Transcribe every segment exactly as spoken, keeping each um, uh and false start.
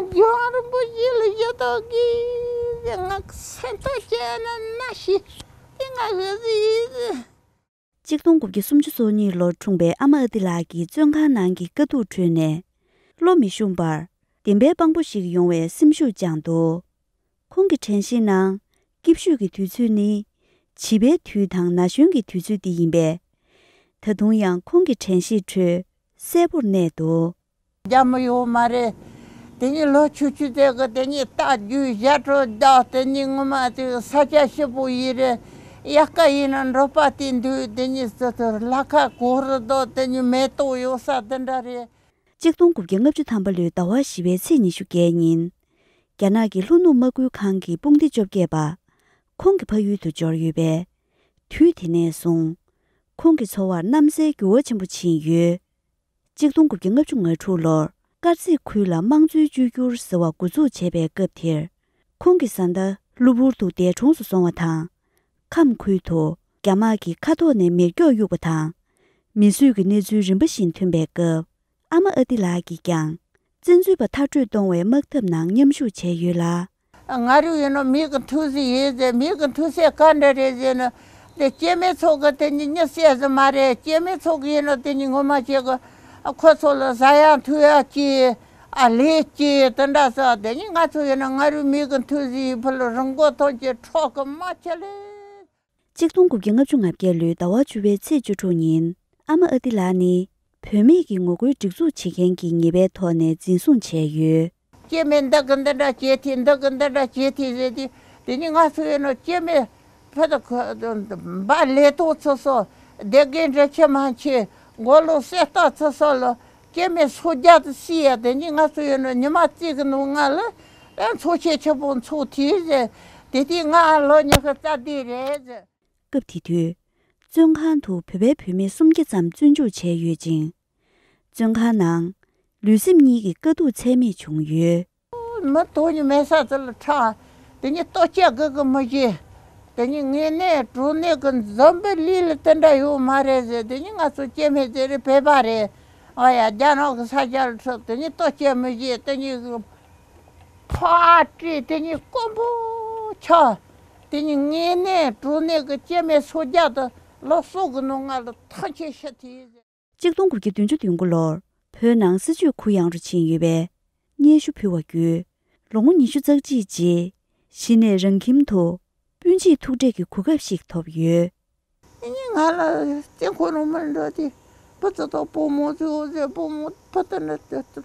རྒྱང་རིང་པོ་ཞིག་ལ་ཡོད་དོ་གི། ང་སེམས་ཐག་བཅད་ན་ན་ཤི་དེ་ང་ཧི་ཟི་ཡི་ཟི། གཅིག་སྟོང་དགུ་བརྒྱ་སུམ་ཅུ་སོ་གཉིས་ལོར་འཁྲུངས་པའི་ཨ་མ་ཨ་ཏི་ལགས་ཀྱིས་བཙོན་ཁང་ནང་གི་དཀའ་སྡུག་ཁྲོད་ནས། བློ་མི་ཤོང་བར། བདེན་པའི་དཔང་པོ་ཞིག་ཡོང་བའི་སེམས་ཤུགས་བཅངས་འདུག་ཁོང་གི་དྲན་ཤེས་ནང་། སྐྱིད་ཤོས་ཀྱི་དུས་ཚོད་ནི། བྱིས་པའི་དུས་དང་ན་གཞོན་གྱི་དུས་ཚོད་འདི་ཡིན་པས། ད་དུང་ཡང་ཁོང་གི་དྲན་ཤེས་ཁྲོད་གསལ་པོར་གནས་འདུག་རྒྱ་མི་ཡོད་མ་རེད། དེ་ནས་ལོ་ཆུང་ཆུང་དེ་གི་དེ་ནས་རྟ་རྒྱུག་ཞྭ་བྲོ་རྒྱག་དེ་ནས་ངོ་མ་དེ་ས་ཆ་སྐྱིད་པོ་ཡིན་རེད། དབྱར་ཁ་ཡིན་ན་འབྲོག་པ་དེ་འདུག་དེ་ནས་ལྷ་ཁ་གོ་རུ་འདུག་དེ་ནས་མེ་ཏོག་ཡོད་ས་དེ་འདྲ་རེད། གཅིག་སྟོང་དགུ་བརྒྱ་ལྔ་བཅུ་ཐམ་པ་ལོའི་ཟླ་བ་བཞི་པའི་ཚེས་ཉི་ཤུ་བརྒྱད་ཉིན། རྒྱ་ནག་གི་ལྷོ་ནུབ་དམག་ཁུལ་ཁང་གི་དཔུང་སྡེ་བཅོ་བརྒྱད་པ། ཁོང་གི་ཕ་ཡུལ་དུ་འབྱོར་ཡོད་པས། དུས་དེ་ནས་བཟུང་། ཁོང་གི་འཚོ་བར་གནམ་སའི་འགྱུར་བ་ཆེན་པོ་ཕྱིན་ཡོད། གཅིག་སྟོང་དགུ་བརྒྱ་ལྔ་བཅུ་ང་དྲུག་ལོར། དཀར་མཛེས་ཁུལ་ལ་དམངས་གཙོའི་བཅོས་བསྒྱུར་ཟེར་བ་འགོ་འཛུགས་བྱས་པའི་སྐབས་དེར། ཁོང་གི་བཟའ་ཟླ་གློ་བུར་དུ་འདས་གྲོངས་སུ་སོང་བ་དང་། ཁམས་ཁུལ་དུ་རྒྱ་དམག་གིས་མཁའ་ཐོག་ནས་མེ་སྒྱོགས་གཡུགས་པ་དང་། མེ་གསོད་ཀྱི་གནས་ཚུལ་རིམ་པ་བཞིན་ཐོན་པའི་སྐབས། ཨ་མ་ཨ་ཏི་ལགས་ཀྱིས་ཀྱང་། བཙན་འཛུལ་པ་མཐར་སྐྲོད་གཏོང་བའི་དམག་འཐབ་ནང་མཉམ་ཞུགས་བྱས་ཡོད་ལ། ང་རུ་ཡིན་ནོ་མིག་གི་མཐུག་ཟིག་ཡིན་ཟེར། མིག་གི་མཐུག་ཟེར་ག་འདྲ་རེད་ཟེར་ན། དེ་སྐྱེ་དམན་ཚོ་གི་དེ་ཉིད་མྱི་བསད་ཟིག་མ་རེད། སྐྱེ་དམན་ཚོ་གི་ཡིན་ནོ་དེ་ཉིད་ངོ་མ་བྱེད་གི། ཁོ་ཚོ་ལ་ཟ་ཡག་འཐུང་ཡག་ཅི། ཨ་ལས་ཅི་དེ་འདྲ་ཟེར། དེ་ཉིད་ང་ཚོ་ཡིན་ན་ང་རུ་མིག་གི་མཐུག་ཟིག་ཡིན་ཕུ་ལ་རི་མགོ་ཐོན་གྱི་འཕྲོག་གི་མ་ཆེ་ལེ། གཅིག་སྟོང་དགུ་བརྒྱ་ལྔ་བཅུ་ང་བརྒྱད་ལོའི་ཟླ་བ་བཅུ་པའི་ཚེས་བཅུ་དྲུག་ཉིན། ཨ་མ་ཨ་ཏི་ལགས་ནི། བུད་མེད་ཀྱི་ངོ་རྒོལ་སྒྲིག་འཛུགས་བྱེད་མཁན་གྱི་ཉེས་པའི་ཐོག་ནས་འཛིན་བཟུང་བྱས་ཡོད། སྐྱེ་དམན་འདི་གི་འདི་འདྲ་བྱེད་ཐུབ། འདི་གི་འདི་འདྲ་བྱེད་ཐུབ་ཟེར་ཏེ། དེ་ནི་ང་ཚོ་ཡིན་ནོ་སྐྱེ་དམན་ཕུ་ད་ཁོ་འབའ་ལས་ཐོག་ཚོ་སོ། སྡེ་དགེ་འདྲ་ཆེ་མ་ཆེ་མགོ་ལོག་གསེར་རྟ་ཚོ་སོ་ལོ། སྐྱེ་དམན་སོ་རྒྱ་དུ་སི་ཡ། དེ་ནི་ང་ཚོ་ཡིན་ནོ་ཉི་མ་གཅིག་གི་ནང་ང་ལ་ཨ་འཚོ་བྱེད་ཆེ་པོ་འཚོ་ཐུབ་ཟེར། དེ་དུས་ང་ལོ་ཉི་ཤུ་རྩ་བདུན་རེད་ཟེར། སྐབས་དེ་དུས། བཙོན་ཁང་དུ་བོད་པའི་བུད་མེད་སུམ་བརྒྱ་ཙམ་བཙོན་འཇུག་བྱས་ཡོད་ཅིང་། བཙོན་ཁང་ནང་ལུས་སེམས་གཉིས་ཀྱི་དཀའ་སྡུག་ཚད་མེད་བྱུང་ཡོད། མི་དོ་ནི་མེད་ས་ཚོ་ལ་ཁྲག་དེ་ནི་ལྟོ་ཆས་དགོས་གི་མི་ཤེས། དེ་ནི་ངེས་གནས་གྲོ་ནས་གི་འཛམ་བུ་གླིང་ལ་དེ་འདྲ་ཡོད་མ་རེད་ཟེར། དེ་ནི་ང་ཚོ་སྐྱེ་དམན་ཟེར་རེད། བོད་པ་རེད། ཨ་ཡ་རྒྱ་ནག་གི་ས་ཆ་ལ་ཁྲིད། དེ་ནི་ལྟོ་ཆས་མི་ཤེས། དེ་ནི་ཕ་སྤྲེལ་དེ་ཉིད་དཀོན་པོ་ཆགས། དེ་ཉིད་ངེས་གནས་གྲོ་ནས་གི་སྐྱེ་དམན་སོ་བརྒྱ་དང་ལོ་གསུམ་གི་ནང་ང་ལ་ཐང་ཆད་ཤི་ཐེ། གཅིག་སྟོང་དགུ་བརྒྱ་བདུན་ཅུ་དོན་དགུ་ལོར་བོད་ནང་སྲིད་བྱུས་གུ་ཡངས་རུ་ཕྱིན་ཡོད་པས། སྙན་ཞུ་ཕུལ་བ་བརྒྱུད། ལོ་ངོ་ཉི་ཤུ་རྩ་གཅིག་རྗེས། གཞི་ནས་རང་ཁྱིམ་དུ། སྤུན་མཆེད་ཐུག་འཕྲད་ཀྱི་གོ་སྐབས་ཤིག་ཐོབ་ཡོད། ཨེ་ནི་ང་ལ་བཙོན་ཁང་ནང་མི་འགྲོ་དེ། བུ་ཚོ་དང་བུ་མོ་ཚོ་ཟེར། བུ་མོ་བུ་དེ་ནི་དེ་དེ་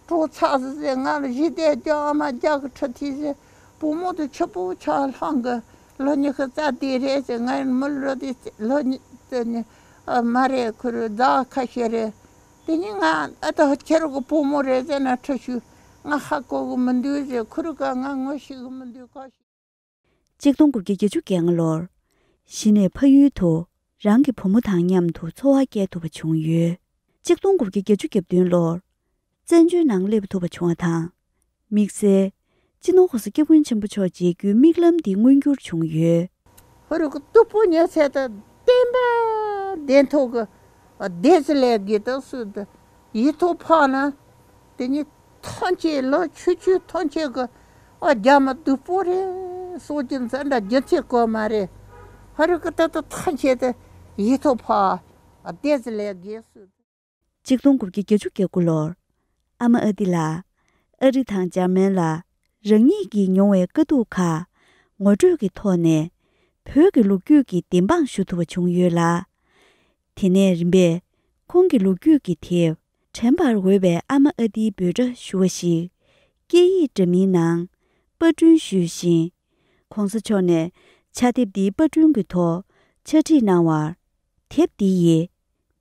གྲོངས་ཚར་ཟེར་ཟེར། ང་ལ་གཞིས་དེ་རྒྱ་ཨ་མ་རྒྱ་གི་ཁྲི་ཐིག་ཟེར། བུ་མོ་དེ་ཆུ་བོ་ཆགས་ལྷང་གི་ལོ་ཉི་ཤུ་རྩ་བདུན་རེད་ཟེར། ང་མི་འགྲོ་དེ་ལོ་ཉི་དེ་ནི་ཨ་མ་རེད། ཁུ་རུ་རྫ་ཁ་ཤས་རེད། དེ་ནི་ང་ཨ་ད་ཁྱེད་རང་གི་བུ་མོ་རེད་ཟེར་ན་ཁྲི་ཞུ། ང་ཧ་གོ་གི་མི་འདུག་ཟེར། ཁུ་རུ་ཀ་ང་ངོ་ཤེས་གི་མི་འདུག་ག་ཞུ། གཅིག་སྟོང་དགུ་བརྒྱ་བརྒྱད་ཅུ་གྱ་ལྔ་ལོར། གཞི་ནས་ཕ་ཡུལ་དུ་རང་གི་བུ་མོ་དང་མཉམ་དུ་འཚོ་བ་སྐྱེལ་ཐུབ་པ་བྱུང་ཡོད། གཅིག་སྟོང་དགུ་བརྒྱ་བརྒྱད་ཅུ་གྱ་བདུན་ལོར། བཙན་བྱོལ་ནང་སླེབས་ཐུབ་པ་བྱུང་བ་དང་། དམིགས་བསལ། སྤྱི་ནོར་༸གོང་ས་༸སྐྱབས་མགོན་ཆེན་པོ་མཆོག་མཇལ་རྒྱུའི་མིག་ལམ་འདི་མངོན་འགྱུར་བྱུང་ཡོད། ཧོ་རུ་གི་སྟུག་པོ་ཉལ་ཚད་དུ་བསྟན་པ་བདེན་ཐོག་གི་བདེ་ཟི་ལས་དགེ་དུ་སུ་དུ་ཡིད་ཐོག་ཕག་ན། དེ་ཉིད་ཐང་ཆད་ལོ་ཆུ་ཆུ་ཐང་ཆད་གི་ཨ་རྒྱ་མི་སྡུག་པོ་རེད་སོགས་ཀྱི་འཛིན་གྲྭ་རྒྱུ་མཚན་གོ་མ་རེད། ཧ་རི་ཀི་ཏི་ཏི་ཐང་ཆད་དེ་ཡིད་ཐོག་ཕག་བདེ་ཟི་ལས་དགེ་སུ། གཅིག་སྟོང་དགུ་བརྒྱ་བརྒྱད་ཅུ་གྱ་དགུ་ལོར། ཨ་མ་ཨ་ཏི་ལ། ཨ་རི་དང་འཇར་མན་ལ། རང་ཉིད་ཀྱིས་མྱོང་བའི་དཀའ་སྡུག་ཁག་ངོ་སྤྲོད་ཀྱི་ཐོག་ནས། བོད་ཀྱི་ལོ་རྒྱུས་ཀྱི་བདེན་དཔང་ཞུ་ཐུབ་པ་བྱུང་ཡོད་ལ། དེ་ནས་རིམ་པས་ཁོང་གི་ལོ་རྒྱུས་ཀྱི་དེབ་དྲན་པར་འོས་པའི་ཨ་མ་ཨ་ཏིའི་འབོད་སྒྲ་ཞུ་བ་ཞིག་སྐད་ཡིག་འདྲ་མིན་ནང་པར་སྐྲུན་ཞུས་ཤིང་། ༸གོང་ས་མཆོག་ནས་ཕྱག་དེབ་འདིའི་པར་སྐྲུན་གྱི་ཐོག་ཕྱག་བྲིས་གནང་བར། དེབ་འདི་ཡིས་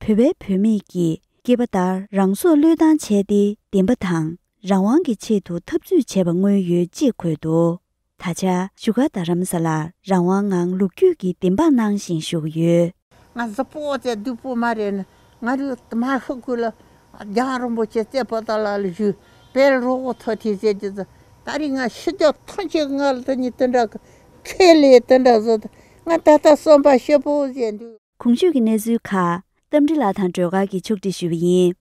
བོད་པའི་བུད་མེད་ཀྱིས་སྐྱེས་པ་ལྟར་རང་སྲོག་བློས་བཏང་བྱས་ཏེ་བདེན་པ་དང་རང་དབང་གི་ཆེད་དུ་འཐབ་རྩོད་བྱས་པ་མངོན་ཡོད་ཅེས་འཁོད་འདུག་ད་ཆ་བཞུགས་སྒར་རྡ་རམ་ས་ལར་རང་དབང་ངང་ལོ་རྒྱུས་ཀྱི་བདེན་དཔང་གནང་བཞིན་བཞུགས་ཡོད། ང་གཟུགས་པོ་ཙེ་སྡུག་པོ་མ་རེད་ན། ང་རུ་མ་ཤི་ཁུ་ལ་རྒྱང་རིང་པོ་ཆེ་རྩེ་པོ་ཏ་ལ་ལ་བཞུགས་པའི་རོགས་པོ་ཐོ་ཐི་ཟེར་གྱི་ཙི། ད་རིང་ང་ཤི་རྒྱག་ཐང་ཆད་ང་ལ་དེ་ཉིད་དེ་འདྲ་གི་ཁེ་ལས་དེ་འདྲ་བཟོ། ང་ད་ལྟ་བསམ་པ་ཤི་པོ་ཟེར་འདུག་གོང་ཞུས་ཀྱི་གནས་ཚུལ་ཁག་རྟ་མགྲིན་ལགས་དང་སྒྲོལ་དཀར་གྱིས་ཕྱོགས་སྒྲིག་ཞུས་པ་ཡིན།